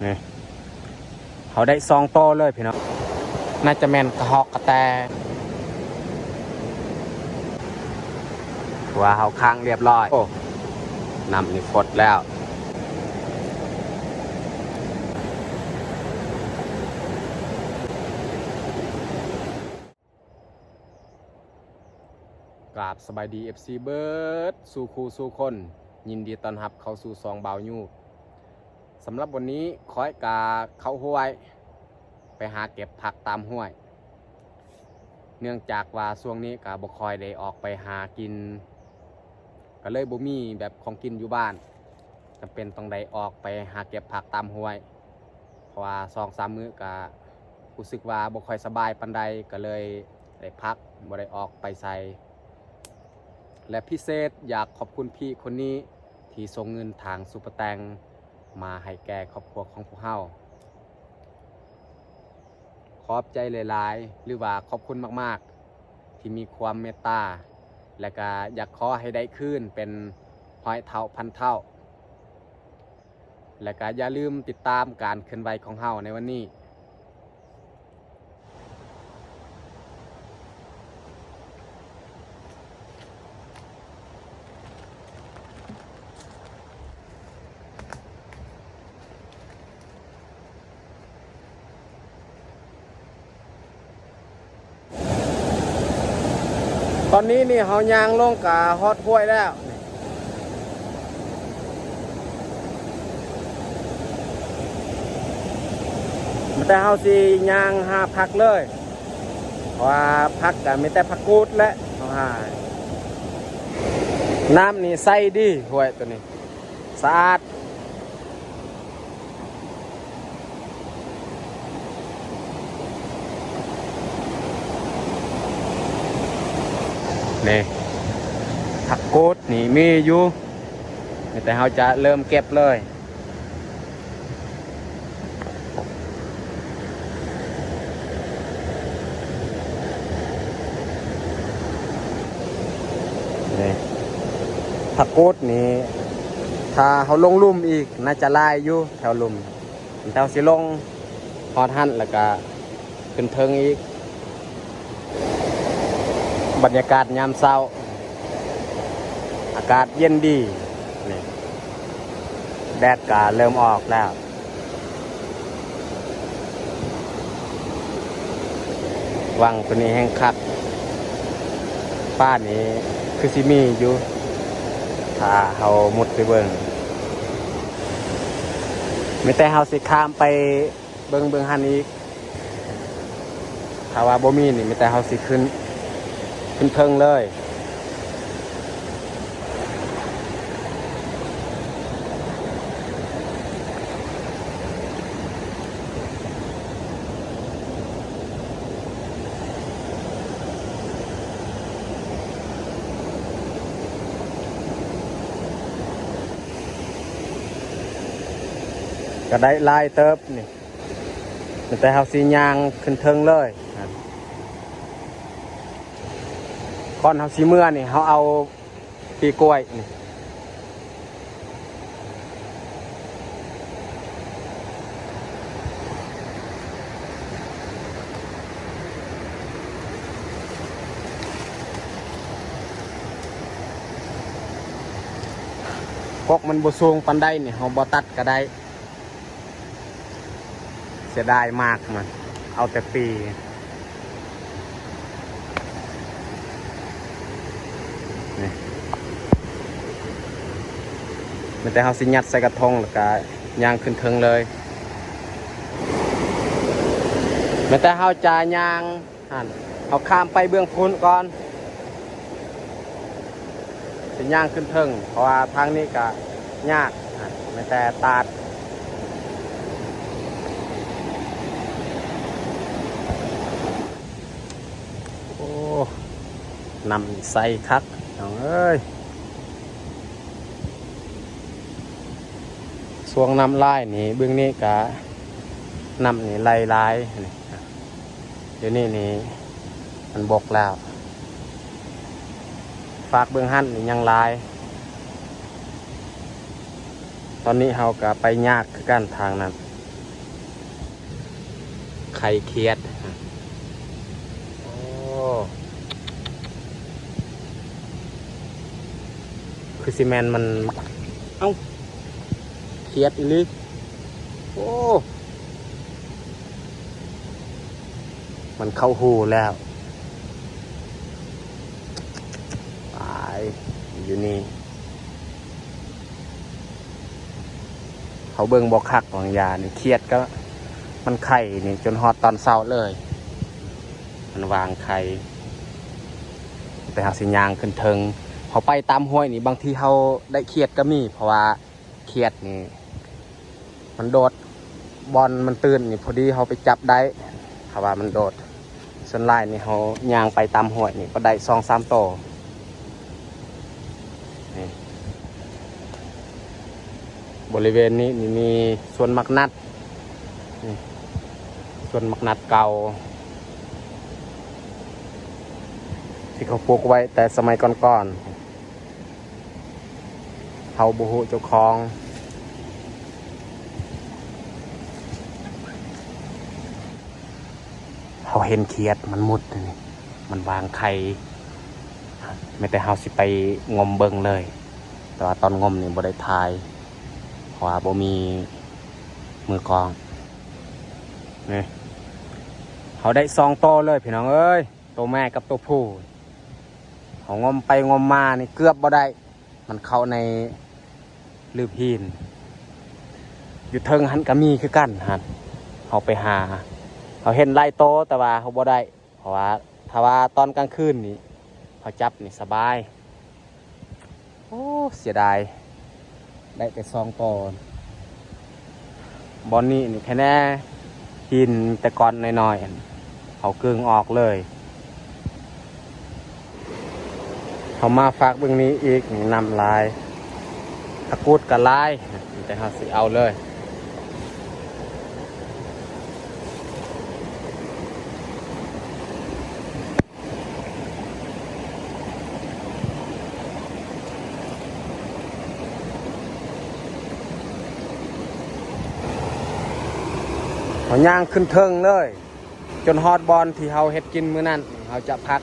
ນີ້ ເຮົາໄດ້ສອງໂຕເລີຍພີ່ນ້ອງ. ໜ້າຈະແມ່ນກະຮອກກະແຕ ເພາະວ່າເຮົາຄ້າງລຽບຮ້ອຍ. ໂອ້ ນ້ຳນີ້ຟົດແລ້ວ. ກາບສະບາຍດີ ເອັຟຊີ ເບິດສູ່ຄູ່ສູ່ຄົນ, ຍິນດີຕ້ອນຮັບເຂົ້າສູ່ຊ່ອງບ່າວຍູ. ສຳລັບວັນນີ້ຂ້ອຍກະເຂົ້າຫ້ວຍ ໄປຫາເກັບຜັກຕາມຫ້ວຍ, ເນື່ອງຈາກວ່າຊ່ວງນີ້ກະບໍ່ຄ່ອຍໄດ້ອອກໄປຫາກິນ ກະເລີຍບໍ່ມີແບບຂອງກິນຢູ່ບ້ານ, ຈຳເປັນຕ້ອງໄດ້ອອກໄປຫາເກັບຜັກຕາມຫ້ວຍ. ເພາະວ່າສອງສາມມື້ກະຮູ້ສຶກວ່າບໍ່ຄ່ອຍສະບາຍປານໃດ ກະເລີຍໄດ້ພັກ ບໍ່ໄດ້ອອอกໄປໃສ. ແລະ ພິເສດຢາກຂອບຄຸນພີ່ຄົນນີ້ທີ່ສົ່ງເງິນທາງຊຸບເປີແຕັງມາໃຫ້ແກ່ຄອບຄົວຂອງພວກເຮົາ. ຂອບໃຈຫຼາຍໆ ຫຼືວ່າຂອບຄຸນມາກໆ ທີ່ມີຄວາມເມດຕາ ແລະກະຢາກຂໍໃຫ້ໄດ້ຄືນເປັນຮ້ອຍເທົ່າພັນເທົ່າ. ແລະກະຢ່າລືມຕິດຕາມການເຄື່ອນໄຫວຂອງເຮົາໃນວັນນີ້. ຕອນນີ້ນີ້ເຮົາຍ່າງລົງກະຮອດຫ້ວຍແລ້ວ. ແຕ່ເຮົາຊິຍ່າງຫາຜັກເລີຍ ເພາະວ່າຜັກກະມີແຕ່ຜັກກູດແຫຼະເຮົາຫາ. ນ້ຳນີ້ໃສດີ ຫ້ວຍໂຕນີ້ ສະອາດ. ນີ້ ຜັກກູດນີ້ມີຢູ່ ມີແຕ່ເຮົາຈະເລີ່ມເກັບເລີຍ. ນີ້ ຜັກກູດນີ້ ຖ້າເຮົາລົງລຸ່ມອີກ ໜ້າຈະຫຼາຍຢູ່ແຖວລຸ່ມ. ແຕ່ເຮົາຊິລົງຮອດຫັ້ນ ແລ້ວກະຂຶ້ນເທິງອີກ. ບັນຍາກາດຍາມເຊົ້າ ອາກາດເຢັນດີ ນີ້ ແດດກະເລີ່ມອອກແລ້ວ. ວັງໂຕນີ້ແຮ່ງຄັກ ປ່ານີ້ຄືຊິມີຢູ່ ຖ້າເຮົາມຸດໄປເບິ່ງ. ມີແຕ່ເຮົາຊິຂ້າມໄປເບິ່ງ ເບິ່ງຫັ້ນອີກ. ຖ້າວ່າບໍ່ມີນີ້ ມີແຕ່ເຮົາຊິຂຶ້ນ ຂຶ້ນເທິງເລີຍ. ກະໄດ້ຫຼາຍເຕີບນີ້ ມີແຕ່ເຮົາຊິຍ່າງຂຶ້ນເທິງເລີຍ. ກ່ອນເຮົາຊິເມືອນີ້ ເຮົາເອົາປີກລ້ວຍນີ້ ກົກມັນບໍ່ສູງປານໃດນີ້ ເຮົາບໍ່ຕັດກະໄດ້. ເສຍດາຍໝາກມັນ ເອົາແຕ່ປີ ນີ້ ມີແຕ່ເຮົາຊິຍັດໃສ່ກະທົງ ແລ້ວກະຍ່າງຂຶ້ນເທິງເລີຍ. ມີແຕ່ເຮົາຈະຍ່າງ ຫັ້ນ ເຮົາຂ້າມໄປເບື້ອງພຸ້ນກ່ອນ ຊິຍ່າງຂຶ້ນເທິງ ເພາະວ່າທາງນີ້ກະຍາກ ຫັ້ນ ມີແຕ່ຕາດ. ໂອ້ ນ້ຳໃສຄັກ ນ້ອງເອີຍ. ຊ່ວງນ້ຳຫຼາຍນີ້ ເບື້ອງນີ້ກະນ້ຳນີ້ໄຫຼຫຼາຍ. ດຽວນີ້ນີ້ມັນບົກແລ້ວ ຟາກເບື້ອງຫັ້ນນີ້ຍັງຫຼາຍ. ຕອນນີ້ເຮົາກະໄປຍາກຄືກັນທາງນັ້ນ. ໄຂ່ຂຽດ. ໂອ້ ຄືຊິແມ່ນມັນ ເອົ້າ ຂຽດອີ່ຫຼີ. ໂອ້ ມັນເຂົ້າຮູແລ້ວ. ຕາຍ ຢູ່ນີ້ ເຮົາເບິ່ງບໍ່ຄັກ ວາງຢານີ້ ຂຽດກໍມັນໄຂ່ນີ້ ຈົນຮອດຕອນເຊົ້າເລີຍ ມັນວາງໄຂ່. ແຕ່ເຮົາຊິຍ່າງຂຶ້ນເທິງ ເຮົາໄປຕາມຫ້ວຍນີ້ ບາງທີເຮົາໄດ້ຂຽດກໍມີ ເພາະວ່າຂຽດນີ້ ມັນໂດດ ບ່ອນມັນຕື້ນນີ້ ພໍດີເຮົາໄປຈັບໄດ້ ຖ້າວ່າມັນໂດດ. ສ່ວນຫຼາຍນີ້ເຮົາຍ່າງໄປຕາມຫ້ວຍນີ້ ກໍໄດ້ສອງສາມໂຕ. ນີ້ ບໍລິເວນນີ້ ນີ້ມີສວນໝາກນັດ ນີ້ ສວນໝາກນັດເກົ່າ ທີ່ເຂົາປູກໄວ້ແຕ່ສະໄໝກ່ອນໆ. ເຮົາບໍ່ຮູ້ເຈົ້າຂອງ. ເຮົາເຫັນຂຽດມັນມຸດນີ້ ມັນວາງໄຂ່ ແມ່ນແຕ່ເຮົາຊິໄປງົມເບິ່ງເລີຍ. ແຕ່ວ່າຕອນງົມນີ້ບໍ່ໄດ້ຖ່າຍ ເພາະວ່າບໍ່ມີມືກ້ອງ. ນີ້ ເຮົາໄດ້ສອງໂຕເລີຍ ພີ່ນ້ອງເອີຍ, ໂຕແມ່ກັບໂຕຜູ້. ເຮົາງົມໄປງົມມານີ້ເກືອບບໍ່ໄດ້ ມັນເຂົ້າໃນລືບຫີນ. ຢູ່ເທິງຫັ້ນກໍມີຄືກັນຫັ້ນ ເຮົາໄປຫາ ເຮົາເຫັນຫຼາຍໂຕ ແຕ່ວ່າເຮົາບໍ່ໄດ້ ເພາະວ່າຖ້າວ່າຕອນກາງຄືນນີ້ ເຮົາຈັບນີ້ສະບາຍ. ໂອ້ ເສຍດາຍ ໄດ້ແຕ່ສອງໂຕ. ບ່ອນນີ້ນີ້ ແຄ່ແນ່ ຫີນແຕ່ກ່ອນນ້ອຍໆ ເຮົາກຶງອອກເລີຍ. ເຮົາມາຟາກເບິ່ງນີ້ອີກ ນີ້ນ້ຳຫຼາຍ ຜັກກູດກໍຫຼາຍ ແຕ່ເຮົາຊິເອົາເລີຍ. ເຮົາຍ່າງຂຶ້ນເທິງເລີຍ ຈົນຮອດບ່ອນທີ່ເຮົາເຮັດກິນມື້ນັ້ນ ເຮົາຈະພັກ.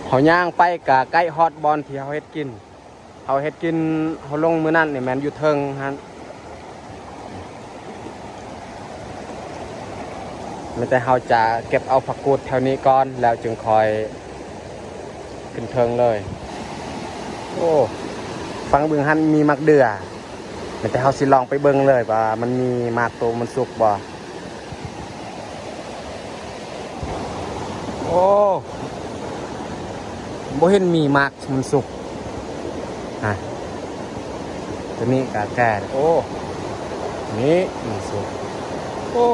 ເຮົາຍ່າງໄປກະໃກ້ຮອດບ່ອນທີ່ເຮົາເຮັດກິນ. ເຮົາເຮັດກິນ ເຮົາລົງມື້ນັ້ນນີ້ແມ່ນຢູ່ເທິງຫັ້ນ. ແມ່ນແຕ່ເຮົາຈະເກັບເອົາຜັກກູດແຖວນີ້ກ່ອນ ແລ້ວຈຶ່ງຄ່ອຍຂຶ້ນເທິງເລີຍ. ໂອ້ ຝັ່ງເບື້ອງຫັ້ນມີໝາກເດື່ອ. ແມ່ນແຕ່ເຮົາຊິລອງໄປເບິ່ງເລີຍວ່າມັນມີໝາກໂຕມັນສຸກບໍ່. ໂອ້ ບໍ່ເຫັນມີໝາກມັນສຸກ. ອ່ະ ຕົວນີ້ກະແກ່. ໂອ້ ນີ້ມັນສຸກ. ໂອ້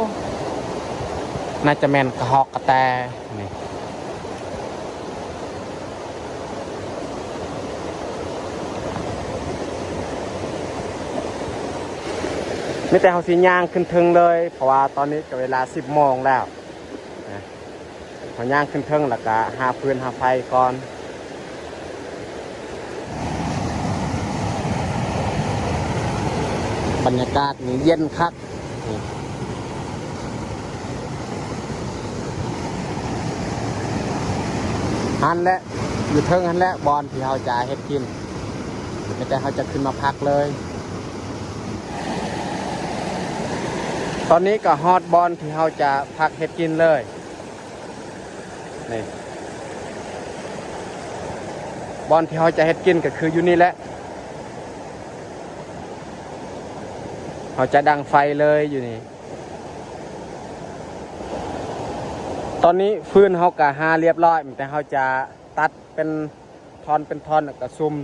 ໜ້າຈະແມ່ນກະຮອກກະແຕ. ນີ້ ມີແຕ່ເຮົາຊິຍ່າງຂຶ້ນເທິງເລີຍ ເພາະວ່າຕອນນີ້ກໍເວລາສິບໂມງແລ້ວນະ. ເຮົາຍ່າງຂຶ້ນເທິງ ແລ້ວກະຫາຟືນຫາໄຟກ່ອນ. ບັນຍາກາດນີ້ເຢັນຄັກ. ຫັ້ນແຫຼະ ຢູ່ເທິງຫັ້ນແຫຼະ ບ່ອນທີ່ເຮົາຈະເຮັດກິນ. ມີແຕ່ເຮົາຈະຂຶ້ນມາພັກເລີຍ. ຕອນນີ້ກໍຮອດບ່ອນທີ່ເຮົາຈະພັກເຮັດກິນເລີຍ. ນີ້ ບ່ອນທີ່ເຮົາຈະເຮັດກິນກໍຄືຢູ່ນີ້ແຫຼະ. ເຮົາຈະດັງໄຟເລີຍຢູ່ນີ້. ຕອນນີ້ຟືນເຮົາກະຫາລຽບຮ້ອຍ ແຕ່ເຮົາຈະຕັດເປັນທ່ອນເປັນທ່ອນ ແລ້ວກະສຸ່ມ. ໂ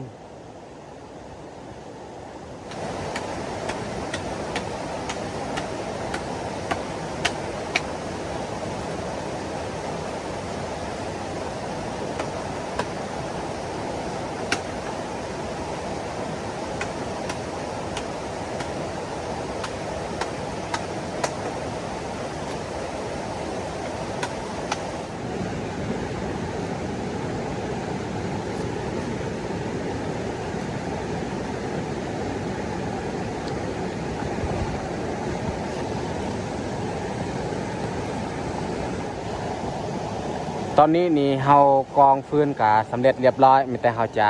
ຕອນນີ້ນີ້ເຮົາກອງຟືນກະສຳເລັດລຽບຮ້ອຍ ມີແຕ່ເຮົາຈະ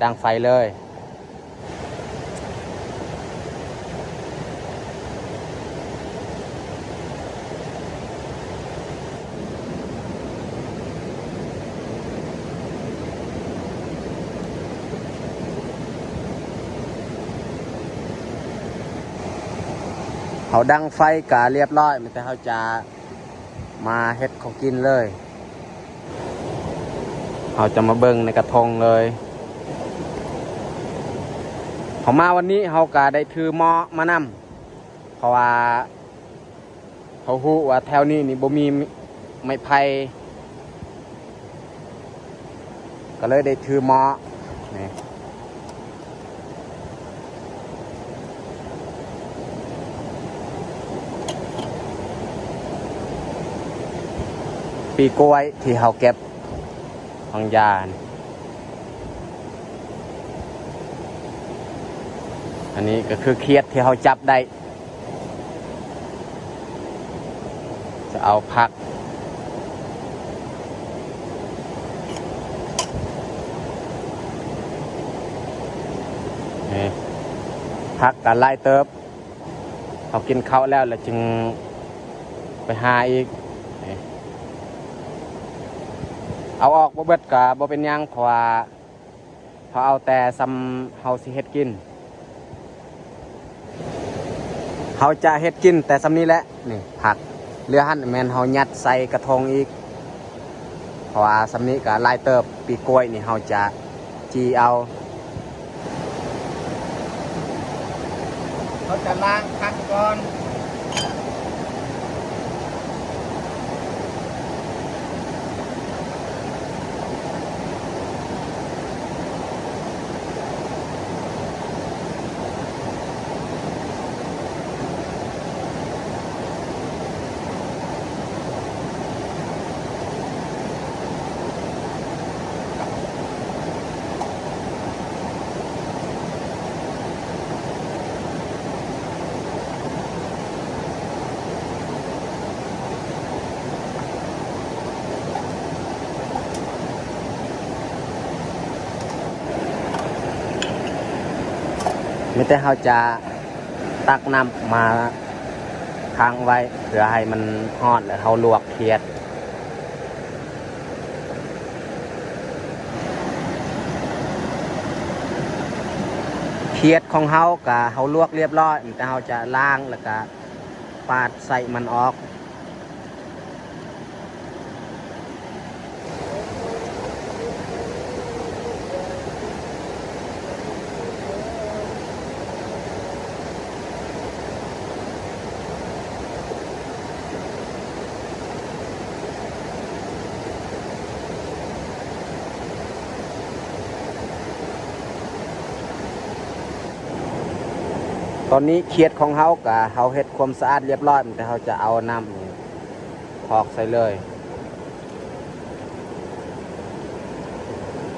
ດັງໄຟເລີຍ. ເຮົາດັງໄຟກະລຽບຮ້ອຍ ມີແຕ່ເຮົາຈະມາເຮັດຂອງກິນເລີຍ. ເຮົາຈະມາເບິ່ງໃນກະທົງເລີຍ. ເຮົາມາວັນນີ້ເຮົາກະໄດ້ຖືໝໍ້ມານຳ ເພາະວ່າ ເຮົາຮູ້ວ່າແຖວນີ້ນີ້ບໍ່ມີໄມ້ໄຜ່ ກະເລີຍໄດ້ຖືໝໍ້ນີ້. ປີກລ້ວຍທີ່ເຮົາເກັບຂອງຢານ ອັນນີ້ກະຄືຂຽດທີ່ເຮົາຈັບໄດ້. ຈະເອົາຜັກ ນີ້ ຜັກກະຫຼາຍເຕີບ ເຮົາກິນເຂົ້າແລ້ວ ແລ້ວຈຶ່ງໄປຫາອີກ. ນີ້ ເອົາອອກບໍ່ເບິດກະບໍ່ເປັນຫຍັງ ເພາະວ່າ ເຮົາເອົາແຕ່ສ່ຳເຮົາຊິເຮັດກິນ ເຮົາຈະເຮັດກິນແຕ່ສ່ຳນີ້ແຫຼະ. ນີ້ ຜັກເຫຼືອຫັ້ນແມ່ນເຮົາຍັດໃສ່ກະທົງອີກ ເພາະວ່າສ່ຳນີ້ກະຫຼາຍເຕີບ. ປີກລ້ວຍນີ້ເຮົາຈະຈີ່ເອົາ ເຮົາຈະລ້າງຜັກກ່ອນ. ມີແຕ່ເຮົາຈະຕັກນ້ຳມາຄ້າງໄວ້ ເພື່ອໃຫ້ມັນຮ້ອນ ແລ້ວເຮົາລວກຂຽດ. ຂຽດຂອງເຮົາກະເຮົາລວກລຽບຮ້ອຍ ແຕ່ເຮົາຈະລ້າງ ແລ້ວກະປາດໄສ້ມັນອອກ. ຕອນນີ້ຂຽດຂອງເຮົາກະ ເຮົາເຮັດຄວາມສະອາດລຽບຮ້ອຍ ແຕ່ເຮົາຈະເອົານ້ຳນີ້ພອກໃສ່ເລີຍ.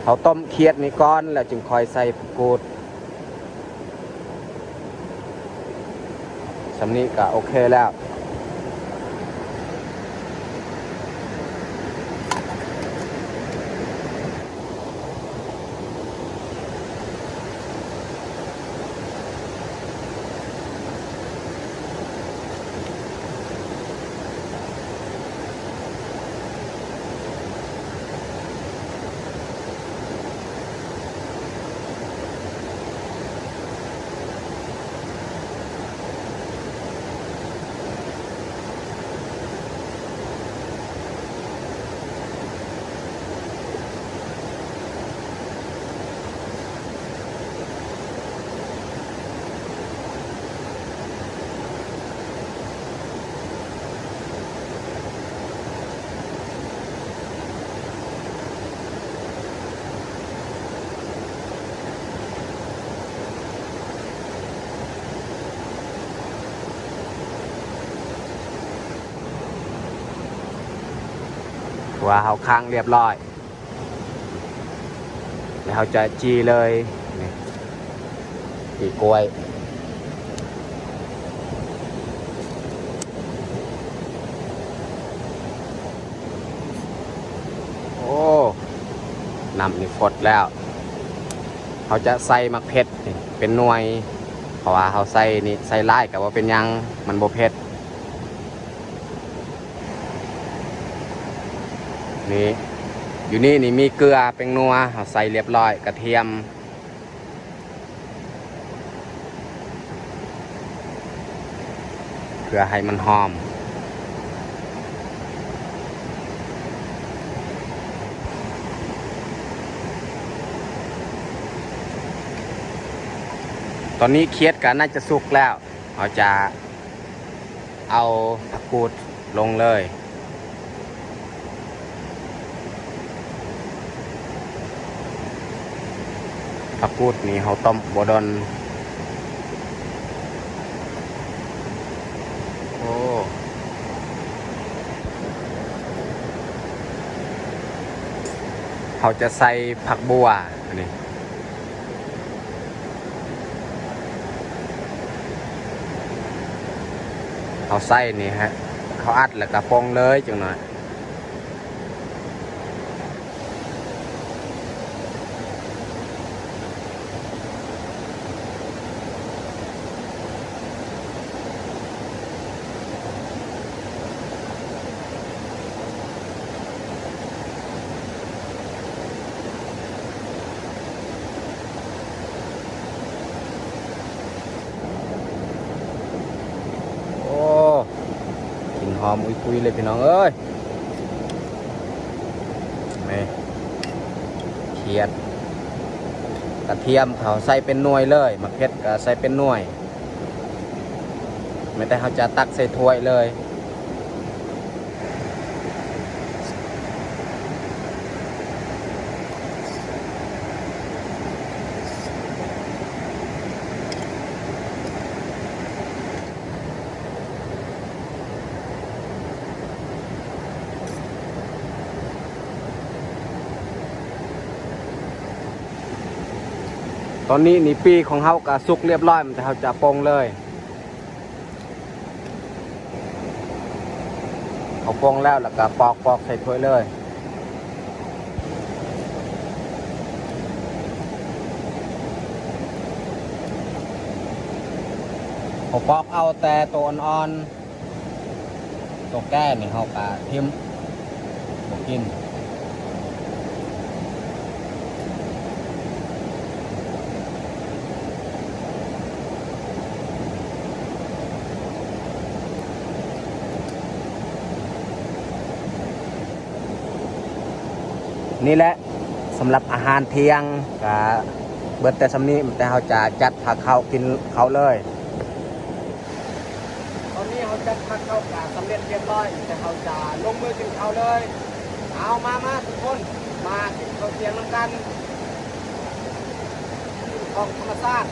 ເຮົາຕົ້ມຂຽດນີ້ກ່ອນ ແລ້ວຈຶ່ງຄ່ອຍໃສ່ຜັກກູດ. ສ່ຳນີ້ກະໂອເຄແລ້ວ. ວ່າເຮົາຄ້າງລຽບຮ້ອຍ ແລ້ວເຮົາຈະຈີ່ເລີຍ ນີ້ ຈີ່ກ້ວຍ. ນ້ຳນີ້ຟົດແລ້ວ ເຮົາຈະໃສ່ໝາກເຜັດນີ້ເປັນໜ່ວຍ ເພາະວ່າເຮົາໃສ່ນີ້ ໃສ່ຫຼາຍກໍບໍ່ເປັນຫຍັງ ມັນບໍ່ເຜັດ. ນີ້ ຢູ່ນີ້ນີ້ມີເກືອ ແປ້ງນົວ ເຮົາໃສ່ລຽບຮ້ອຍ ກະທຽມ ເພື່ອໃຫ້ມັນຫອມ. ຕອນນີ້ຂຽດກໍໜ້າຈະສຸກແລ້ວ ເຮົາຈະເອົາຜັກກູດລົງເລີຍ. ຜັກກູດນີ້ເຮົາຕົ້ມບໍ່ດົນ. ໂອ້ ເຮົາຈະໃສ່ຜັກບົ່ວ ອັນນີ້ ເຮົາໃສ່ນີ້ຮະ ເຮົາອັດແລ້ວກໍປົງເລີຍຈັກໜ້ອຍ. ໂອ້ ກິ່ນຫອມອຸຍປຸຍເລີຍພີ່ນ້ອງເອີຍ. ນີ້ ຂຽດ ກະທຽມເຂົາໃສ່ເປັນໜ່ວຍເລີຍ ໝາກເຜັດກໍໃສ່ເປັນໜ່ວຍ ແມ້ແຕ່ເຮົາຈະຕັກໃສ່ຖ້ວຍເລີຍ. ຕອນນີ້ນີ້ ປີຂອງເຮົາກະສຸກລຽບຮ້ອຍ ແຕ່ເຮົາຈະປົງເລີຍ. ເຮົາປົງແລ້ວ ແລ້ວກະປອກ ປອກໃສ່ຖ້ວຍເລີຍ. ເຮົາປອກເອົາແຕ່ໂຕອ່ອນໆ ໂຕແກ່ນີ້ເຮົາກະຖິ້ມ ບໍ່ກິນ. ນີ້ແຫຼະ ສຳລັບອາຫານທ່ຽງກະເບິດແຕ່ສ່ຳນີ້ ແຕ່ເຮົາຈະຈັດພາເຂົ້າກິນເຂົ້າເລີຍ. ຕອນນີ້ເຮົາຈັດພາເຂົ້າກະສຳເລັດລຽບຮ້ອຍ ແຕ່ເຮົາຈະລົງມືກິນເຂົ້າເລີຍ. ເອົາ ມາ ມາທຸກຄົນ ມາກິນເຂົ້າທ່ຽງນຳກັນ ຂອງທຳມະຊາດ.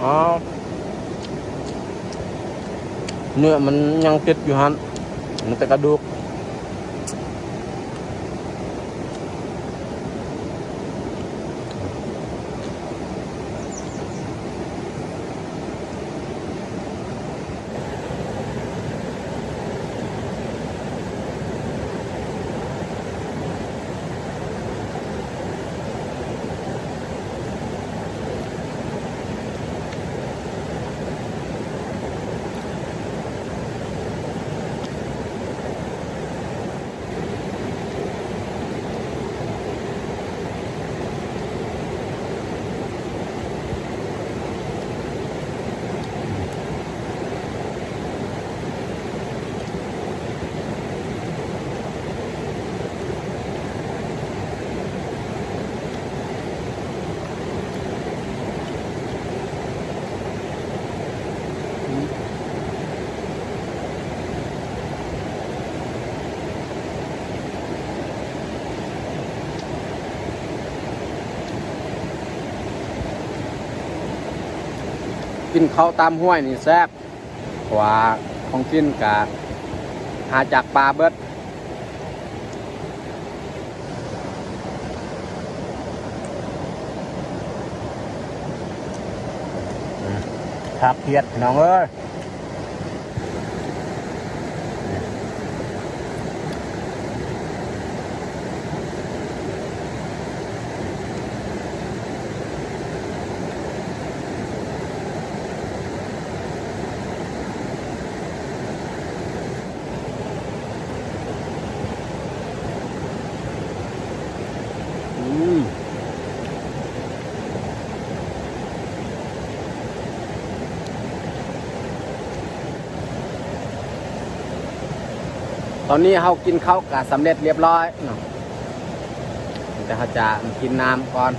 ອ້າວ ເນື້ອມັນຍັງຕິດຢູ່ຫັ້ນ ມີແຕ່ກະດູກ. ກິນເຂົ້າຕາມຫ້ວຍນີ້ແຊບ ເພາະວ່າຂອງກິນກະຫາຈາກປ່າເບິດ. ອືມ ຜັກຫຽດ ພີ່ນ້ອງເອີຍ. ອືມ ຕອນນີ້ເຮົາກິນເຂົ້າກະສຳເລັດລຽບຮ້ອຍເນາະ ແຕ່ເຮົາຈະກິນນ້ຳກ່ອນ.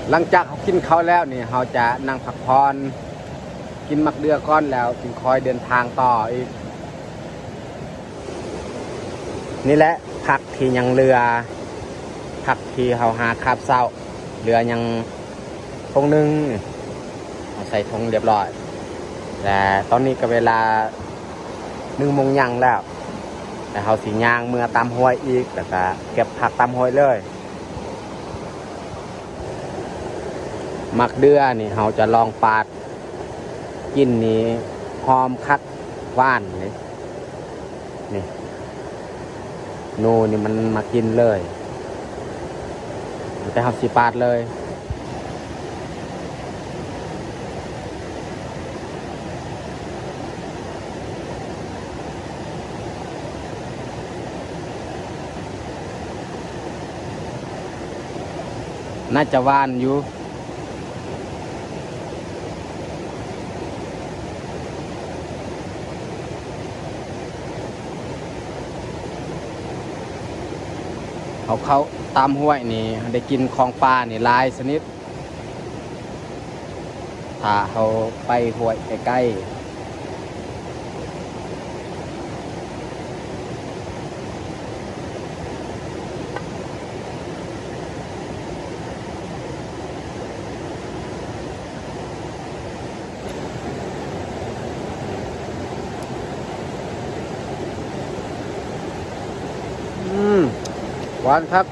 ຫຼັງຈາກເຮົາກິນເຂົ້າແລ້ວນີ້ ເຮົາຈະນັ່ງພັກຜ່ອນ ກິນໝາກເດື່ອກ່ອນ ແລ້ວຈຶ່ງຄ່ອຍເດີນທາງຕໍ່ອີກ. ນີ້ແຫຼະຜັກທີ່ຍັງເຫຼືອ ຜັກທີ່ເຮົາຫາຄາບເຊົ້າ ເຫຼືອຍັງຖົງໜຶ່ງ ເຮົາໃສ່ຖົງລຽບຮ້ອຍ ແລະ ຕອນນີ້ກໍເວລາໜຶ່ງໂມງຍັງແລ້ວ ແລະ ເຮົາຊິຍ່າງເມືອຕາມຫ້ວຍອີກ ແລ້ວກໍເກັບຜັກຕາມຫ້ວຍເລີຍ. ໝາກເດື່ອນີ້ເຮົາຈະລອງປາດກິນນີ້ ຫອມຄັກ ຫວານນີ້. ນີ້ ໜູນີ້ມັນມາກິນເລີຍ ແຕ່ເຮົາຊິປາດເລີຍ. ໜ້າຈະຫວານຢູ່. ເຮົາເຂົ້າຕາມຫ້ວຍນີ້ ເຮົາໄດ້ກິນຂອງປ່ານີ້ຫຼາຍຊະນິດ ຖ້າເຮົາໄປຫ້ວຍໃກ້ໆ. ອືມ ຫວານຄັກ.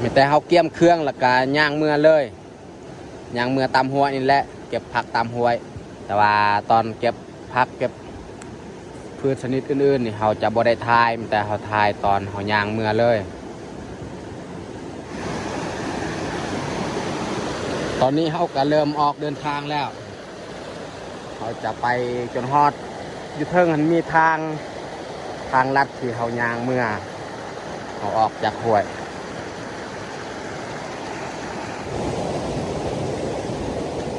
ມີແຕ່ເຮົາກຽມເຄື່ອງ ແລ້ວກະຍ່າງເມືອເລີຍ. ຍ່າງເມືອຕາມຫ້ວຍນີ້ແຫຼະ ເກັບຜັກຕາມຫ້ວຍ. ແຕ່ວ່າຕອນເກັບຜັກເກັບພືດຊະນິດອື່ນໆນີ້ ເຮົາຈະບໍ່ໄດ້ຖ່າຍ ມີແຕ່ເຮົາຖ່າຍຕອນເຮົາຍ່າງເມືອເລີຍ. ຕອນນີ້ເຮົາກໍເລີ່ມອອກເດີນທາງແລ້ວ. ເຮົາຈະໄປຈົນຮອດ ຢູ່ເທິງຫັ້ນມີທາງ ທາງລັດທີ່ເຮົາຍ່າງເມືອ ເຮົາອອກຈາກຫ້ວຍ.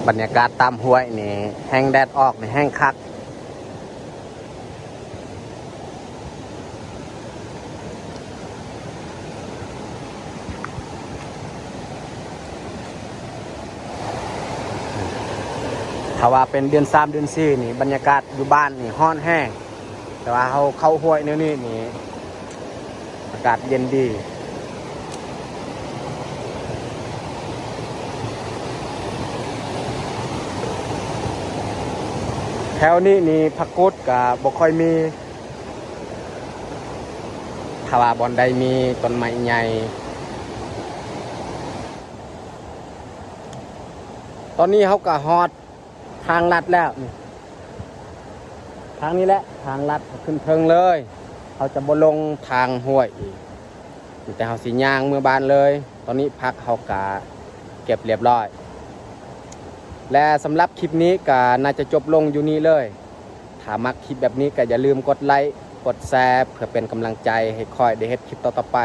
ບັນຍາກາດຕາມຫ້ວຍນີ້ ແຮ່ງແດດອອກນີ້ແຮ່ງຄັກ. ຖ້າວ່າເປັນເດືອນສາມເດືອນສີ່ນີ້ ບັນຍາກາດຢູ່ບ້ານນີ້ຮ້ອນແຮງ, ແຕ່ວ່າເຮົາເຂົ້າຫ້ວຍແນວນີ້ນີ້ ອາກາດເຢັນດີ. ແຖວນີ້ນີ້ຜັກກູດກະບໍ່ຄ່ອຍມີ. ຖ້າວ່າບ່ອນໃດມີຕົ້ນໄມ້ໃຫຍ່. ຕອນນີ້ເຮົາກະຮອດທາງລັດແລ້ວ. ນີ້ ທາງນີ້ແຫຼະ ທາງລັດຂຶ້ນເທິງເລີຍ. ເຮົາຈະບໍ່ລົງທາງຫ້ວຍອີກ. ມີແຕ່ເຮົາຊິຍ່າງເມືອບ້ານເລີຍ. ຕອນນີ້ຜັກເຮົາກະເກັບລຽບຮ້ອຍ ແລະ ສຳລັບຄລິບນີ້ກະໜ້າຈະຈົບລົງຢູ່ນີ້ເລີຍ. ຖ້າມັກຄລິບແບບນີ້ກະຢ່າລືມກົດໄລ ກົດແຊ ເພື່ອເປັນກຳລັງໃຈໃຫ້ຂ້ອຍໄດ້ເຮັດຄລິບຕໍ່ໆໄປ.